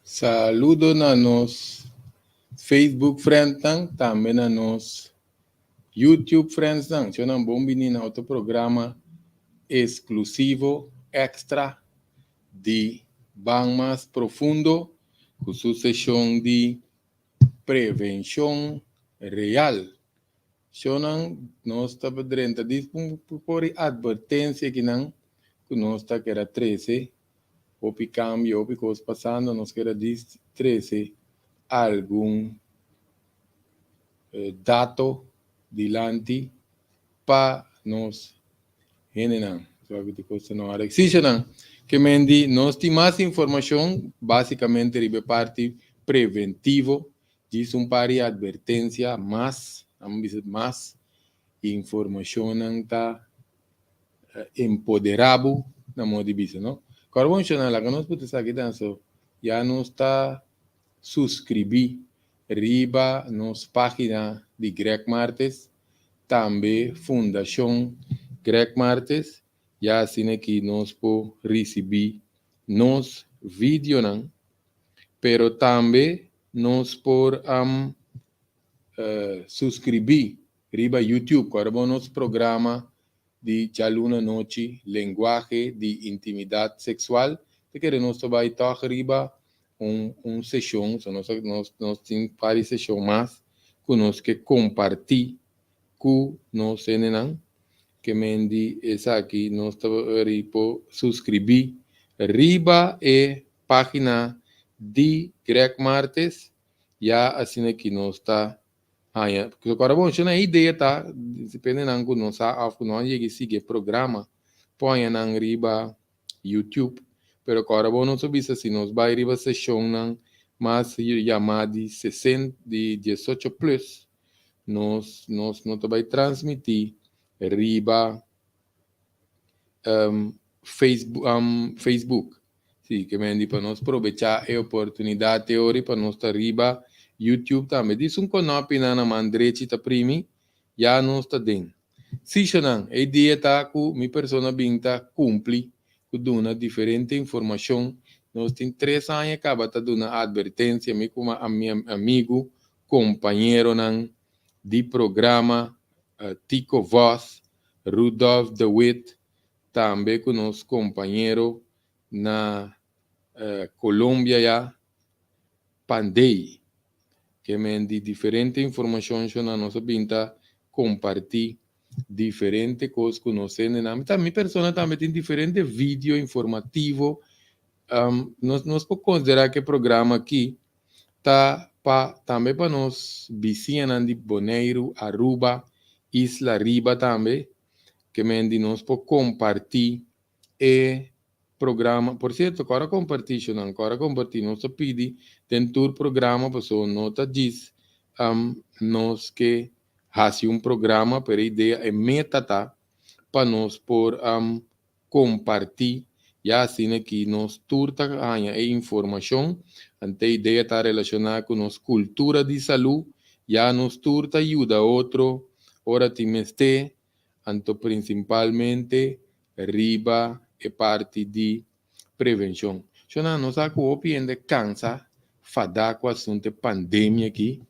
Saludo na nos Facebook friends, tambe na nos YouTube friends. Shonnan, bon bini na otro programa eksklusivo extra di Ban Mas Profundo, ku su seshon di prevenshon real. Shonnan, nos ta drenta por atvertensia akinan ku nos ta kier trese hopi kambio, hopi kos pasando, nos kier trese algun dato dilanti pa nos hendenan. Sí, ke men di, nos tin mas informashon, básikamente riba parti preventivo, djis un par di atvertensia, mas, ban bisa, mas informashon ta empoderá bo na modo di bisa, no? Awor, bon, la ku nos por aki so, ya nos ta suskribí riba nos página di Greg Martes, tambe Fundashon Greg Martes, ya asina ku nos por risibí nos videonan, pero tambe nos por suskribí riba YouTube, awor nos programa di djaluna anochi, Lenguahe di Intimidat Seksual, ku nos bai toka riba un seshon, so nos tin vários seshon mas ku nos ke kompartí ku nos hendenan, ke men di esaki nos ta por suskribí riba e página di Greg Martes, ya asina ku nos ta haña. Awor, bon, e idea ta, depende nan ku nos a òf no yega sigui programa, pone nan riba YouTube, pero awor, bon, nos bisa si nos bai riba seshonnan mas yamá di 60 di 18 plus, nos no bai transmití riba Facebook. Sí, ke men di pa nos probechá e oportunidat teori pa nos ta riba YouTube tambe. Djis un knopi na man drechi ta primi, ya nos ta den. Sí, shonnan, e idea ta ku mi persona bin ta kumpli ku duna diferente informashon. Nos tin 3 aña kaba ta duna atvertensia, mi komo mi amigu, kompañeronan di programa, Tico Vos, Rudolf de Wit, tambe ku nos kompañero na Colombia ya, Pandey, ke men di diferente informashon na nos bin ta kompartí diferente kos ku nos hendenan. Mi persona tambe tin diferente video informativo. Nos por konsiderá ku e programa aki ta pa tambe pa nos bisiñanan di Boneiru, Aruba, Isla Riba tambe, ke men di nos por kompartí e programa. Por sierto, awor kompartí, no, awor kompartí, nos ta pidi den tur programa, paso no ta djis nos ke hasi un programa, pero idea e meta ta pa nos por kompartí, ya asina ku nos tur ta haña e informashon, anto idea ta relashoná ku nos kultura di salú, ya nos tur ta yuda otro, ora tin mester, anto prinsipalmente riba e parti di prevenshon. Shonnan, nos sa ku hopi hende kansa, fadá ku asuntu pandemia aki.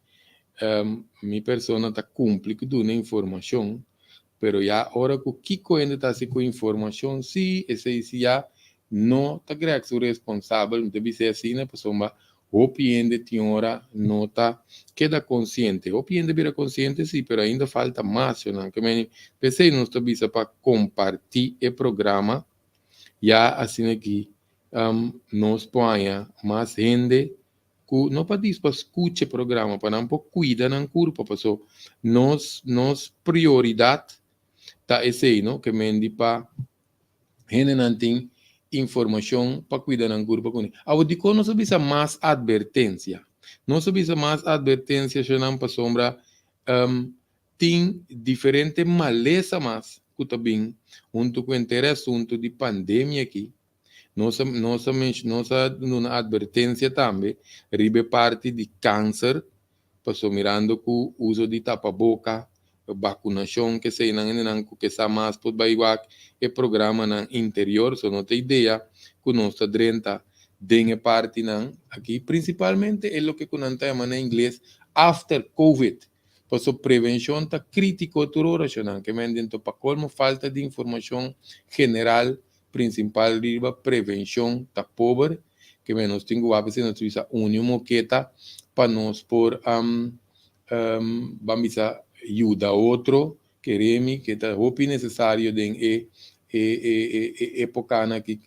Mi persona ta kumpli ku duna informashon, pero ya ora ku kiko hende ta hasi ku informashon, sí, esei ya no ta Greg su responsabel, no ta bisa asina, pasobra hopi hende tin ora no ta keda konsiente. Hopi hende bira konsiente, sí, pero ainda falta mas, no? Ke men, p'esei nos ta bisa pa kompartí e programa, ya asina ku nos por mas hende ku no pa pa skucha programa, pa nan por kuida nan kurpa, paso nos prioridat ta esei, no? Ke men di pa hendenan tin informashon pa kuida nan kurpa kuné. Awor, dikon nos bisa mas atvertensia? Nos bisa mas atvertensia, shonnan, pasobra tin diferente malesa mas ku ta bin huntu ku henter asuntu di pandemia aki. Nos duna atvertensia tambe riba parti di kanser, paso mirando ku uso di tapaboka, vakunashon, ke sei nan nan ku sa mas por bai wak e programanan anterior, so no ta idea ku nos ta drenta. Den e partinan aki, prinsipalmente e loke ku nan ta yama na ingles after Covid. Paso prevenshon ta kritiko tur ora shonnan ke men den topa kolmo falta di informashon general prinsipal riba prevenshon ta pober ke men nos tin ku wak p'esei nos ta bisa uni un moketa pa nos por ban bisa yuda otro. Keremi ke ta hopi nesesario den e e epokanan aki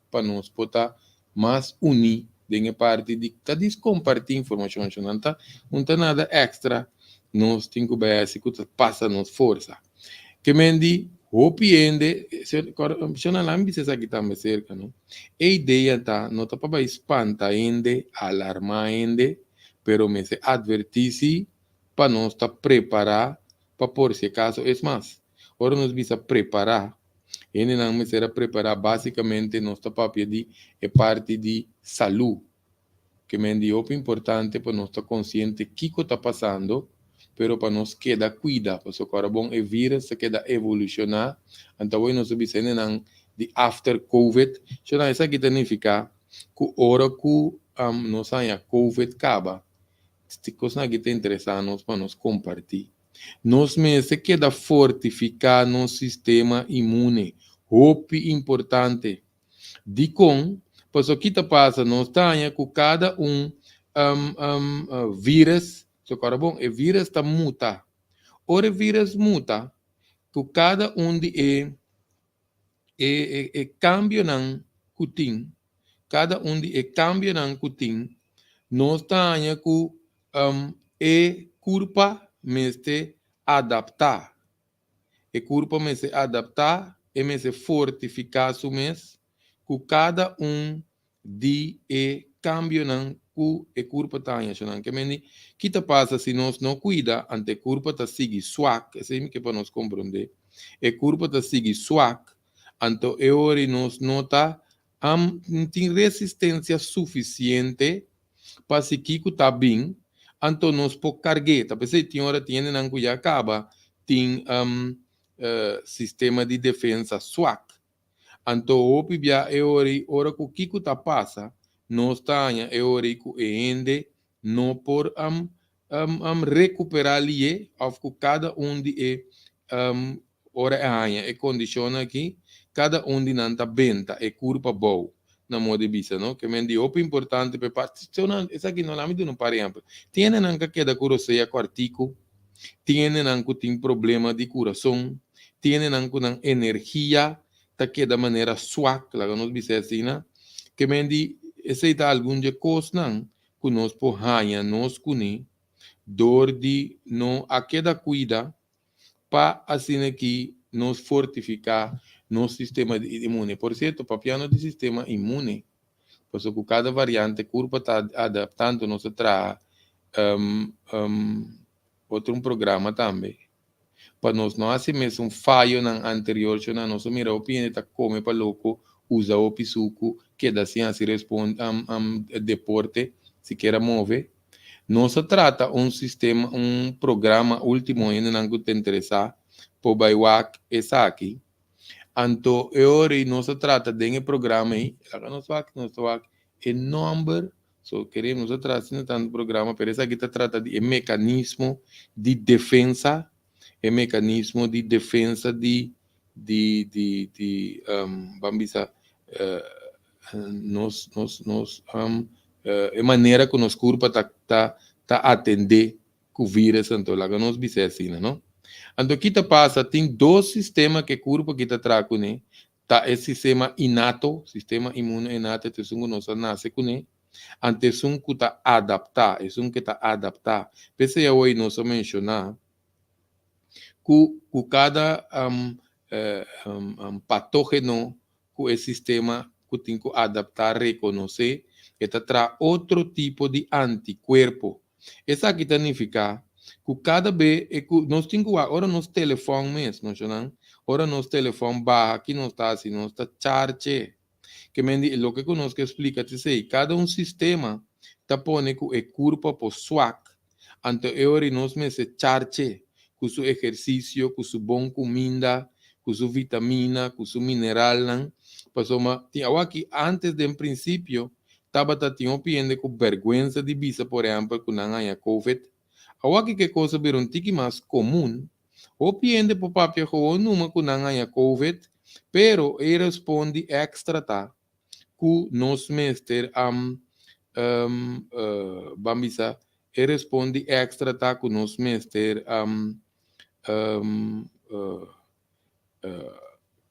pa nos por ta mas uní den e parti di ta dis kompartí informashon. Nan ta un ta nada èkstra nos tin ku bai hasi ku ta pasa nos forsa. Ke men di hopi hende, shon nan bisa esaki tambe serka no. E idea ta no ta pa bai spanta hende, alarmá hende, pero mester atvertí si pa nos ta prepará pa por si acaso. Es mas, ora nos bisa prepará, hendenan mester a prepará, básicamente nos ta papia di e parti di salú, ke men di hopi importante pa nos ta konsiente kiko ta pasando, pero pa nos keda kuida, pasobra ora bon e virus ta keda evolushoná, anto awor nos ta bisa hendenan di after covid, shona esaki ta nifiká ku ora ku nos haña covid kaba, Sti kosnan aki ta interesá nos pa nos kompartí. Nos mester keda fortifiká nos sistema inmune. Hopi importante. Dikon? Pasobra ki ta pasa? Nos ta haña ku kada un vírus, so kòrda bon, e vírus ta muta. Ora e vírus muta, ku kada un di e e kambionan ku tin, kada un di e kambionan ku tin, nos ta haña ku e kurpa mester adaptá. E kurpa mester adaptá, e mester fortifiká su mes ku kada un di e kambionan ku e kurpa ta haña. Shonnan ke mende, ki ta pasa si nos no kuida, ante e kurpa ta sigui swak, esei mi ke pa nos komprondé, e kurpa ta sigui swak, anto e ora ei nos no ta tin resistensia sufisiente pa si kiko ta bin, anto nos por karg'é. Ta p'esei tin ora tin hendenan ku ya kaba tin sistema di defensa swak. Anto hopi bia e ora ei ora ku kiko ta pasa, nos ta haña e ora ei ku e hende no por rekuperá lié òf ku kada un di e ora e haña e kondishonnan aki, kada un di nan ta benta e kurpa bou, na moda di bisa, no? Ke men di hopi importante pa e parti. Esaki no laga mi duna un par ehèmpel. Tin hendenan ka keda ku rosea kòrtiku. Tin hendenan ku tin problema di kurason, tin hendenan ku nan energia ta keda manera swak, laga nos bisa asina. Ke men di esei ta algun dje kosnan ku nos por haña nos kuné dor di no a keda kuida pa asina ki nos fortifiká nos sistema di inmune. Por sierto, papiando di sistema inmune, pasobra ku kada variante kurpa ta adaptando, nos ta traha otro un programa tambe pa nos no hasi mesun fayonan anterior shona nos a mira hopi hende ta kome pa loko usa hopi suku keda sin hasi deporte sikiera move nos a trata un sistema un programa ultimo hendenan ku ta interesa por bai wak esaki anto e ora ei nos a trata den e programa ei laga nos wak nos ta wak e nomber So kere nos a trata asina tantu programa, pero esaki ta trata di e mekanismo di defensa, e mekanismo di defensa di di di di ban bisa nos nos nos e manera ku nos kurpa ta ta ta atendé ku virus anto laga nos bisa asina no. Anto ki ta pasa tin dos sistema ku e kurpa ki ta traha kuné. Ta e sistema innato, sistema inmuno innato ta esun ku nos a nase kuné, anto esun ku ta adaptá, esun ku ta adaptá. P'esei awor nos a menshoná ku ku kada patógeno ku e sistema ku tin ku adaptá rekonosé, e ta traha otro tipo di antikuerpo. Esaki ta nifiká ku kada be e ku nos tin ku wak ora nos telefòn mes, menshonan, ora nos telefòn baha ki nos ta hasi? Nos ta charge. Ke men di loke ku nos ke splika ta esei, kada un sistema ta pone ku e kurpa por swak, anto e ora nos mester charge ku su ehersisio, ku su bon kuminda, ku su vitamina, ku su mineralnan, pasobra tin awaki antes den prinsipio. tabata tin hopi hende ku bèrgwensa di bisa por ehèmpel ku nan haña covid. Awor ku e kos a bira un tiki mas komun, hopi hende por papia gewoon numa ku nan haña covid, pero e respondi èkstra ta ku nos mester ban bisa e respondi èkstra ta ku nos mester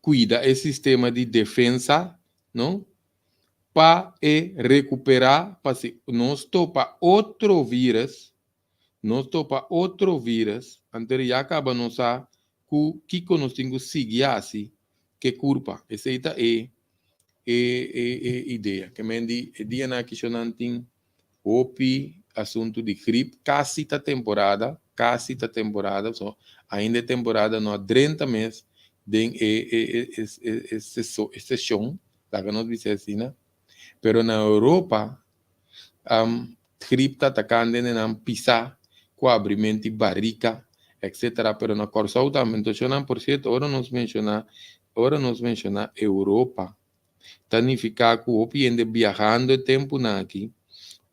kuida e sistema di defensa, no? Pa e rekuperá pa si nos topa otro vírus, nos topa otro vírus, anto ya kaba nos sa ku kiko nos tin ku sigui hasi ku e kurpa. Esei ta e e e e idea. Ke men di e dianan aki nan tin hopi asuntu di grip, kasi ta temporada, kasi ta temporada, so ainda e temporada no a drenta mes den e e e e e e seshon, laga nos bisa asina. Pero na Europa grip ta atakando nan pisá ku abrimentu di barika, etcétera. Pero na Kòrsou tambe. Anto, por sierto, ora nos menshoná Europa, ta nifiká ku hopi hende biahando e tempunan aki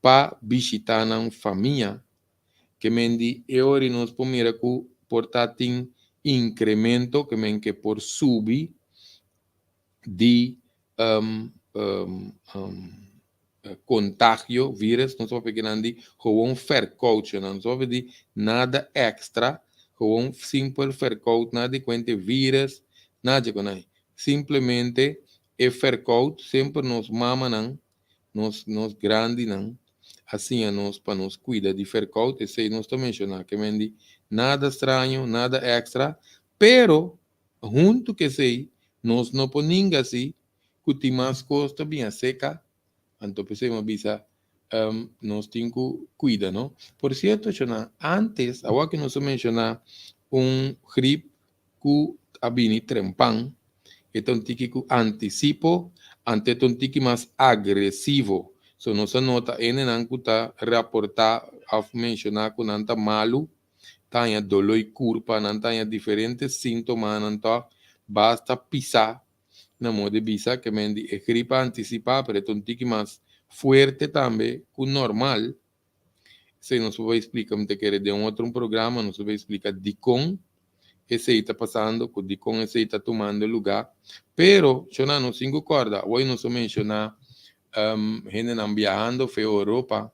pa bishitá nan famia, ke men di e ora nos por mira ku por ta tin inkremento, ke men ke por subi di kontagio virus. Nos por papia di gewoon verkoud, no por di nada èkstra, gewoon simpel verkoud, nada di kuenta virus, nada ku nada. Simplemente e verkoud. Semper nos mamanan, nos grandinan asina nos pa nos kuida di verkoud. Esei nos ta menshoná, ke men di nada straño, nada èkstra, pero huntu ku esei nos no por ninga si ku tin mas kos ta bin seka. Anto p'esei mi a bisa nos tin ku kuida, no? Por sierto, shona, antes, awor ku nos a menshoná un grip ku a bini trempan, e ta un tiki ku antisipo, anto e ta un tiki mas agresivo. So nos a nota hendenan ku ta raportá òf menshoná ku nan ta malu, ta haña doló di kurpa, nan ta haña diferente síntomanan tòg basta pisá, na modo di bisa, ke men di e grip antisipá, pero e ta un tiki mas fuerte tambe ku normal. Esei nos por splika, mi ta kere, den un otro programa nos por splika dikon esei ta pasando, ku dikon esei ta tumando lugá. Pero, shona, nos tin ku kòrda, awe nos a menshoná hendenan biahando for di Europa,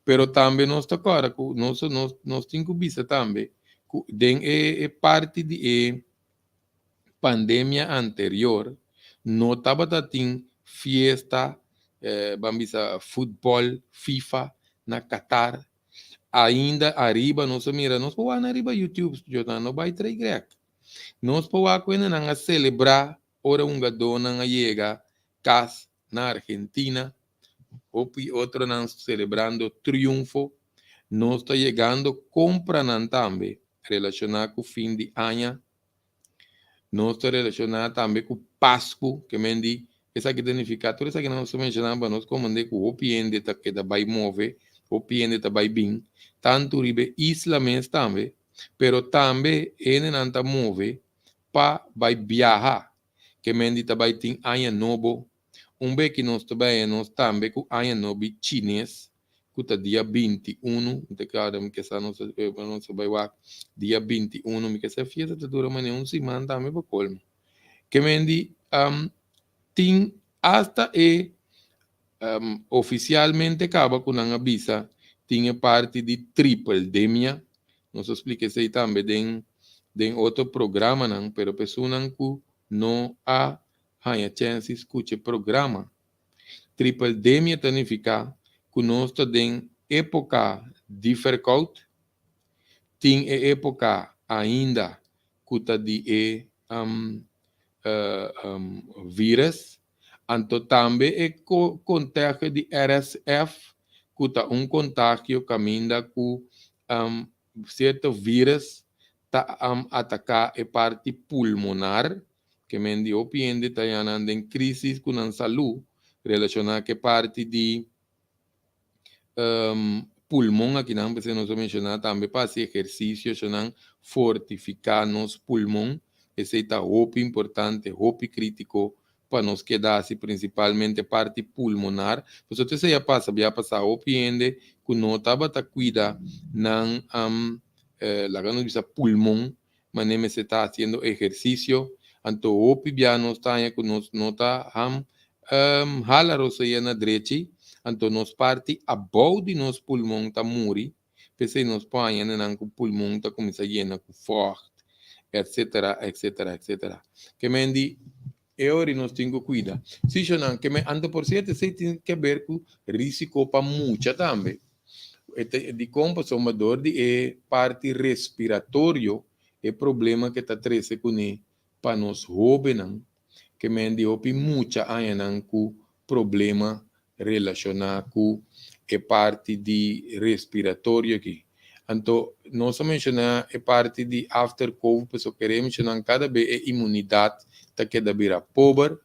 pero tambe nos ta kòrda ku nos tin ku bisa tambe ku den e parti di e pandemia anterior no tabata tin fiesta, ban bisa futbòl, FIFA na Qatar. Ainda ariba nos a mira, nos por wak riba YouTube, no bai trei grek. Nos por wak ku nan a selebrá ora hungadónan a yega kas na Argentina, hopi otronan selebrando triunfo. Nos ta yegando kompranan tambe relashoná ku fin di aña. Nos ta relashoná tambe ku Pasku, ke men di esaki ta nifiká tur esaki nos a menshoná pa nos komprendé ku hopi hende ta keda bai move, hopi hende ta bai bin, tantu riba e isla mes tambe, pero tambe hendenan ta move pa bai biaha, ke men di ta bai tin aña nobo. Un be ku nos ta bai nos tambe ku aña nobo chines, ku ta dia 21, mi ta kòrda, mi ke sa nos bai wak dia 21, mi ke sa fiesta ta dura manera un siman tambe pa kolmo. Ke men di tin hasta e ofisialmente kaba ku nan a bisa tin e parti di tripledemia. Nos a splika esei tambe den otro programanan, pero personanan ku no a haña chèns di skucha e programa. Tripledemia ta nifiká ku nos ta den époka di verkoud, tin e époka ainda ku ta di e virus, anto tambe e kontagio di RSF, ku ta un kontagio kaminda ku sierto virus ta ataká e parti pulmonar, ke men di hopi hende ta haña den krísis ku nan salú relashoná ku e parti di pulmon akinan. P'esei nos a menshoná tambe pa hasi ehersisio, nan fortifiká nos pulmon. Esei ta hopi importante, hopi krítiko. pa nos keda hasi prinsipalmente parti pulmonar. Pasobra esei a pasa bia pasá hopi hende ku no tabata kuida nan laga nos bisa pulmon manera mester ta hasiendo ehersisio. Anto hopi bia nos ta haña ku nos no ta ham hala rosea na drechi, anto nos parti abou di nos pulmon ta muri. P'esei nos por haña nenan ku pulmon ta kuminsá yena ku vògt, etsetera, etsetera, etsetera. Ke men di e ora nos tin ku kuida. Sí, shonnan, ke men anto por sierto esei tin ke ber ku risiko pa mucha tambe. E ta dikon? Pasobra dor di e parti respiratorio e problema ke ta trese kuné pa nos hóbennan, ke men di hopi mucha añanan ku problema relashoná ku e parti di respiratorio aki. Anto nos a menshoná e parti di after covid pasobra kere menshoná kada be e imunidat ta keda bira pober.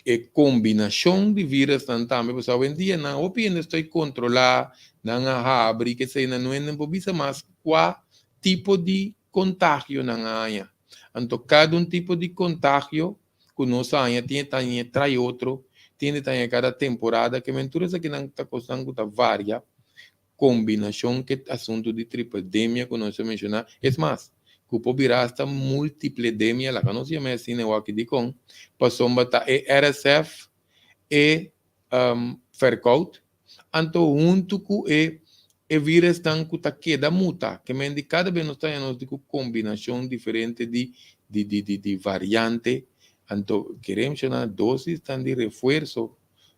E kombinashon di virusnan tambe pasobra awendia nan hopi hende stoi kontrolá, nan a habri kesei nan no hende por bisa mas kua tipo di kontagio nan a haña. Anto kada un tipo di kontagio ku nos haña tin e ta haña trai otro, tin e ta haña kada temporada, ke men tur esakinan ta kosnan ku ta varia kombinashon ku e asuntu di tripledemia ku nos a menshoná. Es mas, ku por bira asta multipledemia, laga nos yama e asina awor dikon, pasobra ta e RSF, e verkoud, anto huntu ku e e virusnan ku ta keda muta, ke men di kada bes nos ta haña nos di ku kombinashon diferente di di di di di variante, anto kere menshoná dosisnan di refuerso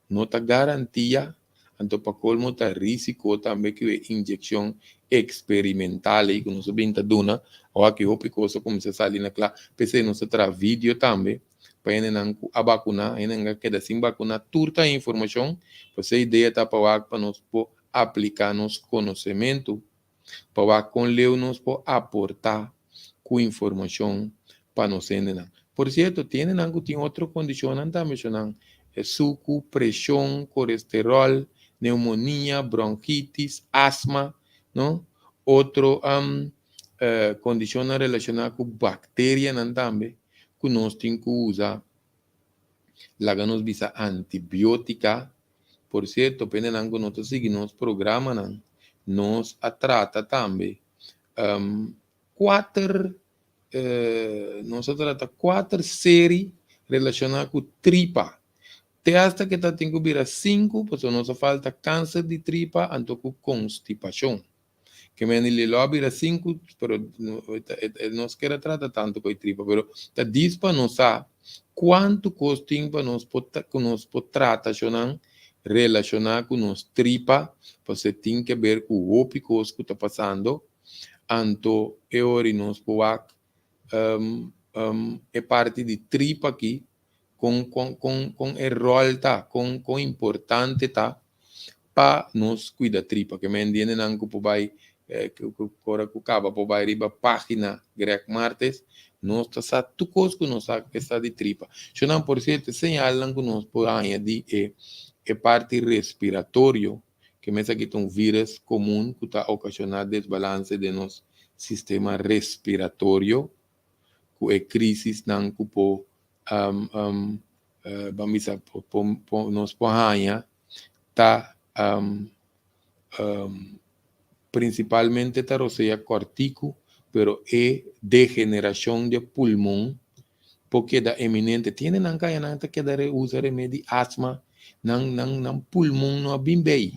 no ta garantia, anto pa kolmo ta risiko tambe ku e inyekshon eksperimental ei ku nos a bin ta duna, awor aki hopi kos a kuminsá sali na kla, p'esei nos ta traha video tambe. Pa hendenan ku a bakuná, hendenan ku a keda sin bakuná, tur ta informashon. Pues e idea ta pa wak pa nos por apliká nos konosementu, pa wak kon leu nos por aportá ku informashon pa nos hendenan. Por sierto, tin hendenan ku tin otro kondishonnan tambe, shonnan, suku, preshon, kolesteròl, neumonia, bronkitis, asma, no? Otro kondishonnan relashoná ku bakterianan tambe. ku nos tin ku usa, laga nos bisa antibiótika. Por sierto, pendenan ku no ta sigui nos programanan, nos a trata tambe kuater, nos a trata kuater seri relashoná ku tripa. Te asta ke ta tin ku bira sinku, pasobra nos a falta kanser di tripa anto ku konstipashon. Ke mende li lo a bira sinku, pero nos ker a trata tantu ku e tripa, pero ta dis pa nos sa kuantu kos tin pa nos por ku nos por trata shonnan relashoná ku nos tripa, pasobra tin ke ber ku hopi kos ku ta pasando, anto e ora nos por wak e parti di tripa aki kon kon kon kon e ròl ta, kon kon importante ta pa nos kuida tripa. Ke men diendenan ku por bai ora ku kaba por bai riba página Greg Martes, nos ta sa tur kos ku nos sa ke sa di tripa. Shonnan por sierto e señalnan ku nos por haña di e e parti respiratorio, ke mes aki ta un vírus komun ku ta okashoná desbalanse den nos sistema respiratorio, ku e krisisnan ku por ban bisa nos por haña ta prinsipalmente ta rosea kòrtiku, pero e degenerashon di e pulmon por keda eminente. Tin hendenan ku nan ta keda usa remedi asma, nan nan nan pulmon no a bin bei.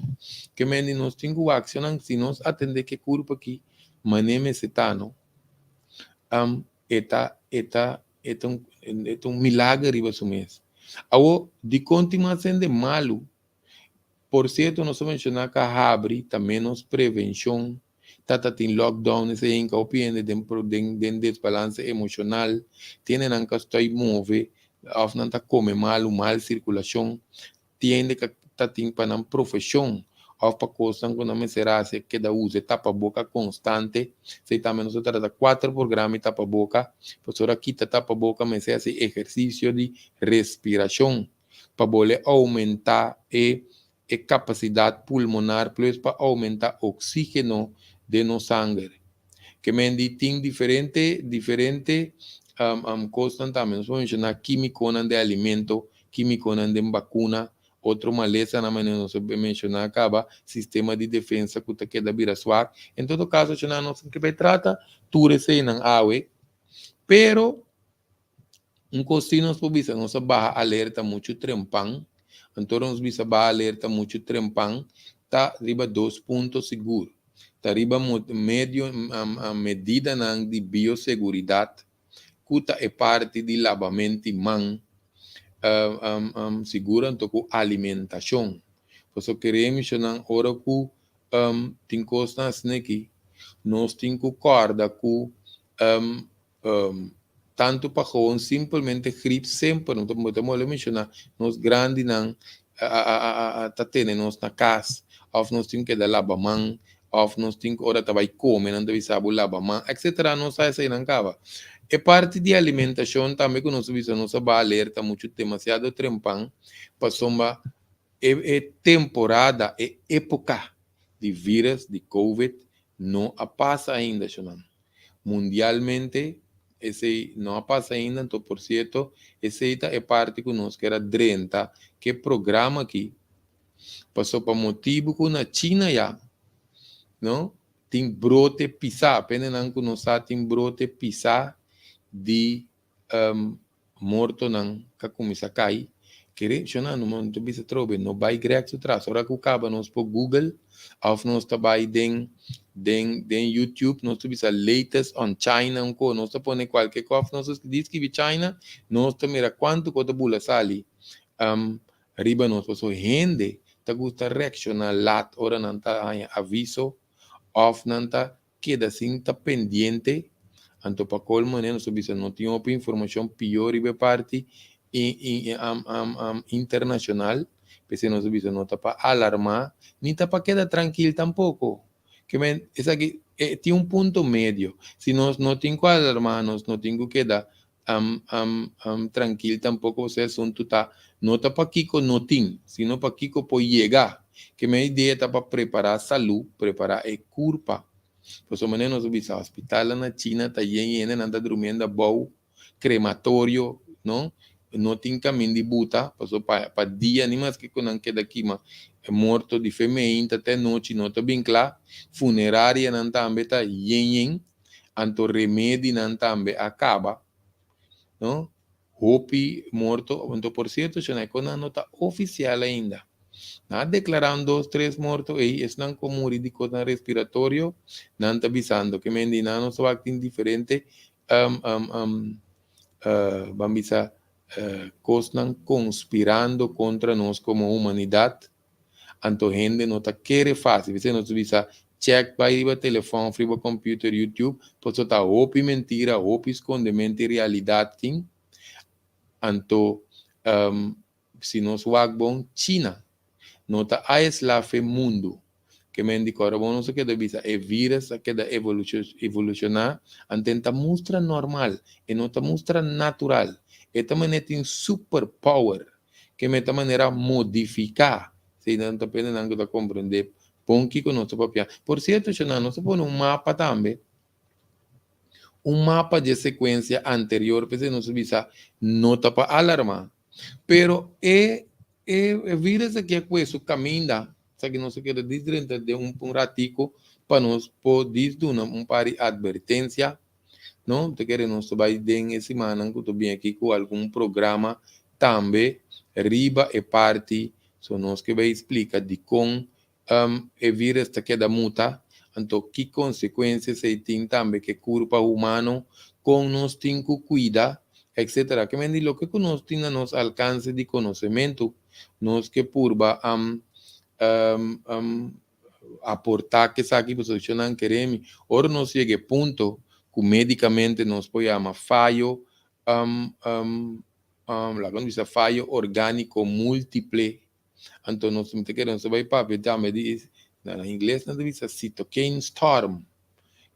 Ke mende nos tin ku wak si nos atendé ku e kurpa aki manera mester ta no. E ta e ta e ta un e ta un milager riba su mes. Awor, dikon tin mas hende malu? Por sierto nos a menshoná ku a habri ta ménos prevenshon, ta ta tin lockdown esei hinka hopi hende den den den desbalanse emoshonal, tin hendenan ku a stòi move òf nan ta kome malu, mal sirkulashon. Tin hende ka ta tin pa nan profeshon òf pa kosnan ku nan mester hasi a keda usa e tapaboka konstante. Esei tambe nos a trata kuater programa di tapaboka. Pasobra kita tapaboka mester hasi ehersisio di respirashon pa bole oumentá e e kapasidat pulmonar plus pa oumentá oksígeno den nos sanger. Ke men di tin diferente diferente. Kosnan tambe nos por menshoná kímikonan den alimento, kímikonan den bakuna, otro malesanan manera nos a menshoná kaba, sistema di defensa ku ta keda bira swak. En todo kaso shona nos tin ke bai trata tur eseinan awe, pero un kos si nos por bisa, nos a baha alerta muchu trempan, anto nos bisa baha alerta muchu trempan ta riba dos punto sigur. Ta riba medio medidanan di bioseguridat ku ta e parti di labament'i man, sigur anto ku alimentashon. Pasobra kere mishonnan ora ku tin kosnan asin'aki nos tin ku kòrda ku Tantu pa gewoon simpelmente grip semper, no ta mole menciona, nos grandinan ta tene nos na cas, of nos tin keda laba man, of nos tin ora ta bay come nan ta bisa bo laba man, etcetera, nos sa eseinan caba. E parti di alimentacion tambe cu nos a bisa nos a baha alerta mucho demasiado trempan, pasobra e temporada, e epoca di virus di covid no a pasa ainda, shonan. Mundialmente esei no a pasa ainda, anto por sierto esei ta e parti ku nos kier a drenta ku e programa aki, paso pa motibu ku na China ya no tin brote pisá, apenanan ku nos sa tin brote pisá di Mortonan ka kuminsá kai. Kere shona no no ta bisa trobe no bai grek su tras. Ora ku kaba nos por Google òf nos ta bai den den den YouTube nos ta bisa latest on China un ko nos ta pone kualke ko òf nos ta di skibi China nos ta mira kuantu ko ta bula sali riba nos pasobra hende ta gusta reakshoná lat ora nan ta haña aviso òf nan ta keda sin ta pendiente, anto pa colmo ne nos ta bisa no tin hopi informacion pio riba e parti internacional, p'esei nos ta bisa no ta pa alarma ni ta pa keda trankil tampoco, ke men esaki e tin un punto medio, si nos no tin cu alarma nos no tin cu keda trankil tampoco pasobra e asunto ta no ta pakico no tin sino pakico por yega. Ke mi idea ta pa prepara salu, prepara e curpa. Pasobra manera nos a bisa hospitalnan na China ta yen yen nan ta drumiendo abou, crematorio no, no tin camin di buta pasobra pa dia ni maske cu nan keda kima e morto di fe meinta te nochi no ta bin cla, funerarianan tambe ta yen yen. Anto remedinan tambe a caba, no? Hopi morto, anto por cierto shonai cu nan no ta oficial ainda. Nan a declara un dos tres morto ey, esnan cu muri di cosnan respiratorio, nan ta bisando ke men di nan nos wak tin diferente ban bisa cosnan conspirando contra nos como humanidad. Anto hende no ta kere fácil. P'esei nos ta bisa check bai riba telefòn of riba computer, YouTube, pasobra ta hopi mentira, hopi skondemento di realidat tin. Anto si nos wak bon, China no ta aislá fe mundu. Ke men di kòrda bon nos a keda bisa e vírus a keda evolushoná, anto e ta mustra normal, e no ta mustra natural. E ta manera tin super power. Ke meta manera modifiká. Si nan ta pende nan ku ta komprendé bon kiko nos ta papia. Por sierto shona nos ta pone un mapa tambe, un mapa dje sekuensia anterior p'esei nos ta bisa no ta pa alarmá. Pero e e virus aki a kue su kaminda, esaki nos a keda dis drenta den un ratico pa nos por dis duna un par di atvertensia. No, ta kere nos ta bai den e simannan ku ta bin aki ku algun programa tambe riba e parti, so nos ke bai splika dikon e virus ta keda muta, anto ki konsekuensia esei tin tambe ku e kurpa humano, kon nos tin ku kuida, etcetera. Ke men di loke ku nos tin na nos alkanse di konosementu, nos ke purba aportá ku esaki pasobra esho nan kere mi. Ora nos yega e punto ku médikamente nos por yama fayo, laga nos bisa fayo orgániko múltiple, anto nos mi ta kere nos ta bai papia tambe di, na ingles nan ta bisa cytokine storm,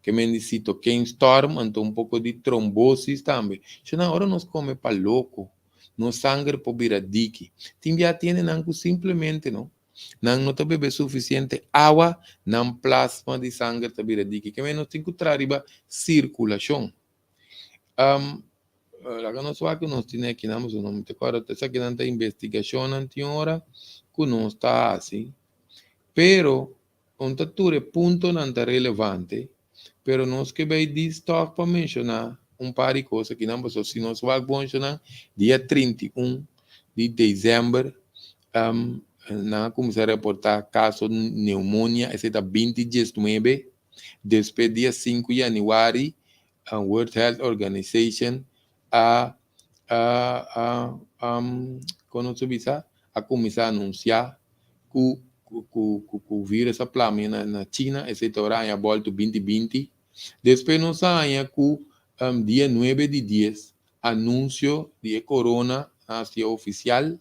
ke men di cytokine storm anto un poko di trombosis tambe. Esho nan ora nos kome pa loko, nos sanger por bira diki. Tin bia tiene nan ku simplemente no. Nan no ta bebe sufisiente awa, nan plasma di sanger ta bira diki. Ke men nos tin ku traha riba sirkulashon. Laga nos wak ku nos tin aki nan pasobra no mi ta kòrda esakinan ta investigashonnan tin ora ku nos ta hasi, pero un ta tur e puntonan ta relevante, pero nos ke bai dis tòg pa menshoná un par di kos akinan pasobra si nos wak bon esnan dia 31 di desèmber nan a kuminsá reportá kaso neumonia esei ta binti diesnuebe, despues dia sinku yanüari World Health Organization a a a kon nos ta bisa a kuminsá anunsiá ku ku ku virus a plama na na China esei ta ora aña bòltu 2020. Despues nos a haña ku dia nuebe di dies anunsio di e corona a hasié ofisial.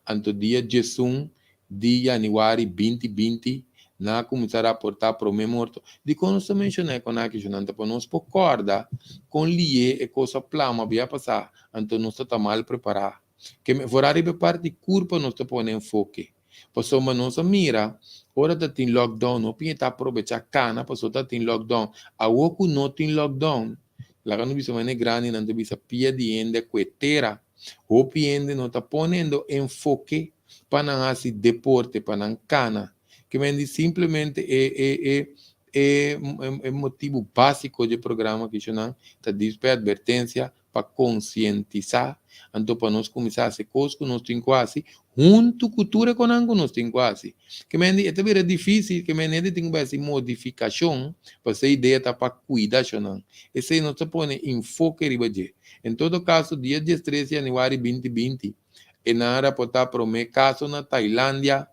Anto dia 11 di yanüari 2020 nan a kuminsá raportá promé morto. Dikon nos ta menshoná e kon aki? Nan ta pa nos por kòrda kon lié e kos a plama bia pasá, anto nos ta ta mal prepará. Ke mehorá riba e parti di kurpa nos ta pone enfoke. Pasobra nos a mira ora ta tin lockdown no piña ta aprovechá kana pasobra ta tin lockdown. Awor ku no tin lockdown, laga nos bisa manera grandinan ta bisa pia di hende a kue tera. Hopi hende no ta ponendo enfoke pa nan hasi deporte, pa nan kana. Ke men di simplemente e e e e e motibu básiko dje programa kishonan ta dis pa e atvertensia pa konsientisá, anto pa nos kuminsá hasi kos ku nos tin ku hasi huntu ku tur e konan ku nos tin ku hasi. Ke men di e ta bira difísil, ke men hende tin ku bai hasi modifikashon, pasobra e idea ta pa kuida shonnan. Esei nos ta pone enfoke riba dje. En todo kaso, dia 13 yanüari 2020, e nan a raportá promé kaso na Tailandia,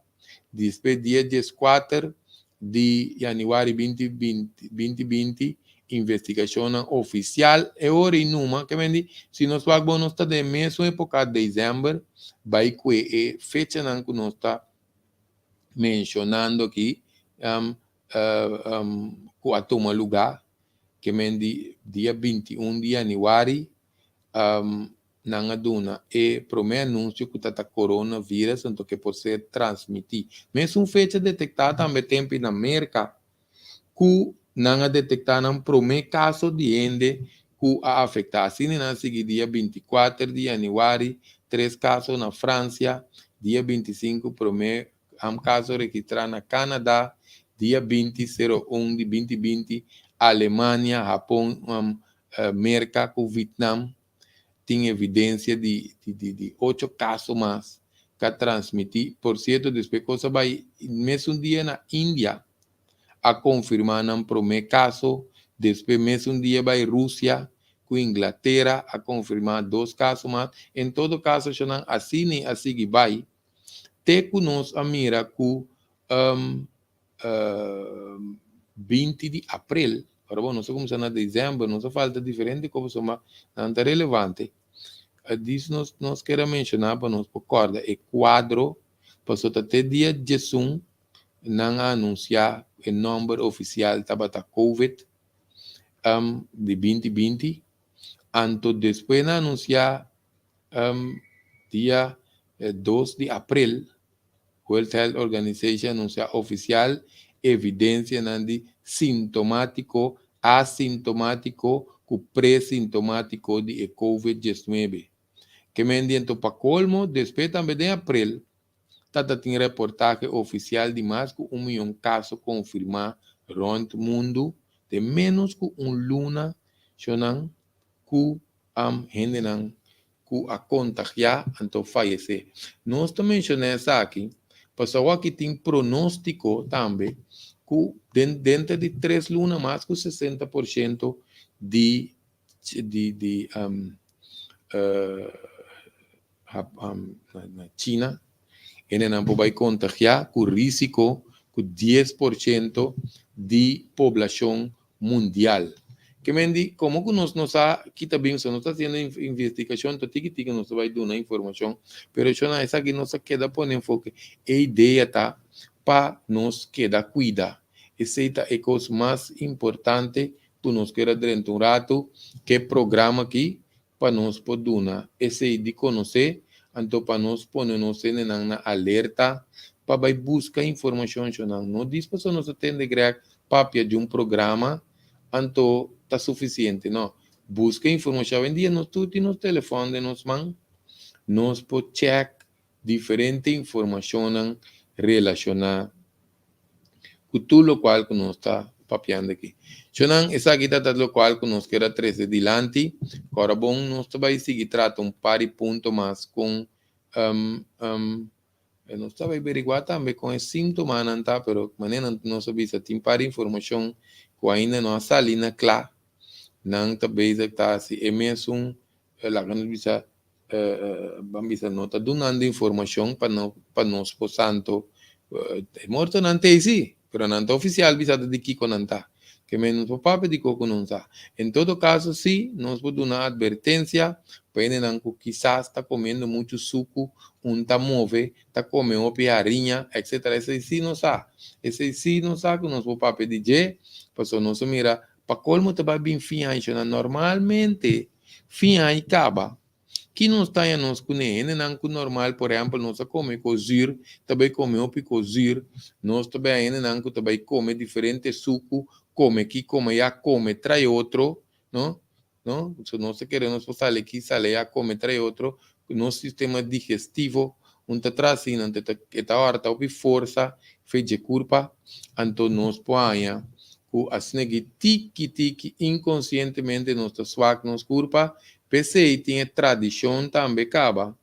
despues dia 14 di yanüari 2020, investigashonnan ofisial e ora i numa, ke men di, si nos wak bon nos ta den mesun epoka desèmber, bai ku e fechanan ku nos ta menshonando aki, ku a tuma lugá, ke men di dia 21 di yanüari, nan a duna e promé anunsio ku ta ta coronavirus anto ke por ser transmití. Mesun fecha detektá tambe tempu na Merka ku nan a detektá nan promé kaso di hende ku a afektá. Asina nan a sigui dia 24 di yanüari tres kaso na Fransia, dia 25 promé kaso registrá na Canada, dia 20/01 di 2020 Alemania, Hapon, Merka ku Vietnam tin evidensia di di di ocho kaso mas ku a transmití. Por sierto despues kos a bai mesun dia na India a konfirmá nan promé kaso, despues mesun dia bai Rusia ku Inglatera a konfirmá dos kaso mas. En todo kaso shonnan asina a sigui bai te ku nos a mira ku 20 di aprel, ora bo nos a kuminsá na desèmber, nos a falta diferente kos pasobra nan ta relevante. Dis nos nos ker a menshoná pa nos por kòrda e kuadro pasobra ta te dia 11 nan a anunsiá e nòmber ofisial tabata covid di 2020, anto despues nan a anunsiá dia 2 di aprel World Health Organization anunsiá ofisial evidensianan di sintomátiko, asintomátiko ku presintomátiko di e covid 19. Ke men di anto pa kolmo, despues tambe den aprel tata tin reportahe ofisial di mas ku un miyon kaso konfirmá rònt mundu den ménos ku un luna shonnan ku hendenan ku a kontagiá anto fayesé. Nos ta menshoná esaki pasobra awor aki tin pronóstiko tambe ku den denter di tres luna mas ku 60% di di di na China hendenan por bai kontagiá ku risiko ku 10% di poblashon mundial. Ke men di, komo ku nos no sa ki ta bin, so nos ta hasiendo investigashon, ta tiki tiki nos ta bai duna informashon, pero shona esaki nos a keda pone enfoke. E idea ta pa nos keda kuida. Esei ta e kos mas importante ku nos kier a drenta un ratu ke programa aki pa nos por duna esei di konosé, anto pa nos pone nos hendenan na alerta pa bai buska informashon shonnan. No dis pasobra nos a tende Greg papia di un programa anto ta sufisiente, no. Buska informashon. Awendia nos tur tin nos telefòn den nos man, nos por chèk diferente informashonnan relashoná ku tur lokual ku nos ta papiando aki. Shonnan, esaki ta ta lokual ku nos kier a trese dilanti. Kòrda bon, nos ta bai sigui trata un par di punto mas kon nos ta bai beriguá tambe kon e síntomanan ta, pero manera nos a bisa tin par di informashon ku ainda no a sali na kla. Nan ta bezig ta hasi e mesun, laga nos bisa, ban bisa no ta dunando informashon pa no pa nos por santo e mortonan ta ei si, pero nan ta ofisial bisa ta di kiko nan ta. Ke men nos por papia di kiko ku nos sa. En todo kaso si nos por duna atvertensia pa hendenan ku kisas ta komiendo muchu suku, un ta move, ta kome hopi hariña, etcetera. Esei si nos sa. Esei si nos sa ku nos por papia di dje, pasobra nos a mira pa kolmo ta bai bin fin aña. Normalmente fin aña kaba, ki nos ta haña nos kuné? Hendenan ku normal, por ehèmpel, nos a kome ku zür, ta bai kome hopi ku zür. Nos ta bai haña hendenan ku ta bai kome diferente suku, kome ki, kome ya, kome trae otro, no? No? So nos ta kere nos por sali aki, sali aya, kome trae otro. Nos sistema digestivo un ta traha asina, anto e ta ora ta hopi forsa fe dje kurpa, anto nos por haña ku asina ki tiki tiki inkonsientemente nos ta swak nos kurpa. P'esei tin e tradishon tambe kaba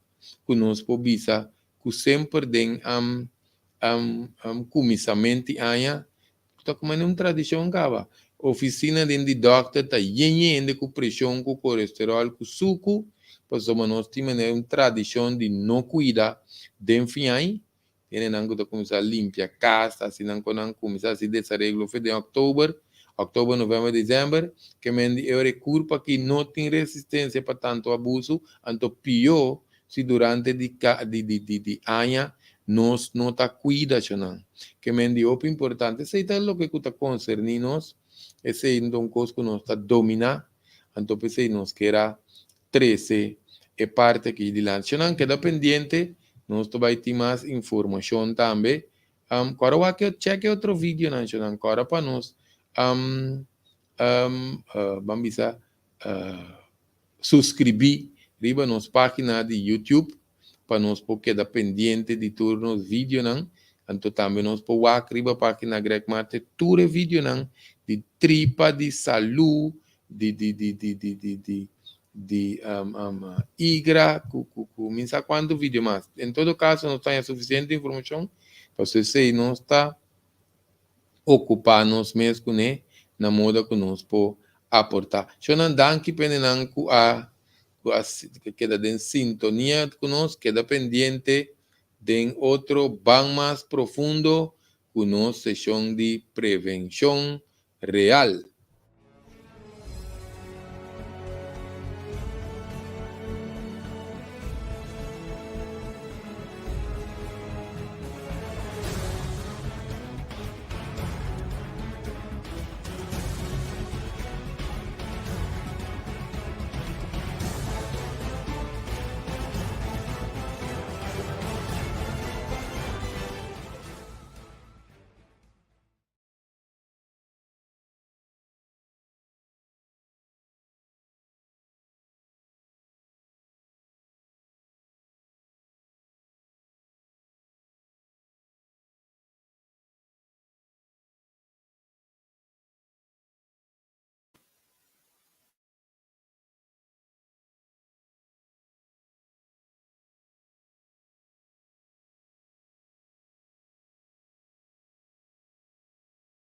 ku nos por bisa ku semper den kuminsament di aña ta kuma un tradishon kaba. Ofisina den di dòkter ta yen hende ku preshon, ku kolesteròl, ku suku, pasobra nos tin manera un tradishon di no kuida den fin aña. Hendenan ku ta kuminsá limpia kas, hasi nan ku nan kuminsá hasi desareglo fe den òktober, òktober, novèmber, desèmber, ke men di e ora e kurpa aki no tin resistensia pa tantu abusu, anto pió si durante di di di di di aña nos no ta kuida shonan. Ke men di hopi importante, esei ta loke ku ta konserní nos, esei ta un kos ku nos ta dominá, anto p'esei nos kier a trese e parti aki dilanti. Shonan keda pendiente, nos ta bai tin mas informashon tambe. Kòrda wak e chèk e otro videonan shonan, kòrda pa nos ban bisa suskribí riba nos página di YouTube pa nos por keda pendiente di tur nos videonan. Anto tambe nos por wak riba página Greg Marte tur e videonan di tripa, di salú, di di di di di di di di igra ku ku ku mi sa kuantu video mas. En todo kaso nos ta haña sufisiente informashon pasobra esei nos ta okupá nos mes kuné na moda ku nos por aportá. Shonnan danki pa hendenan ku a ku a keda den sintonia ku nos, keda pendiente den otro ban mas profundo ku nos seshon di prevenshon real.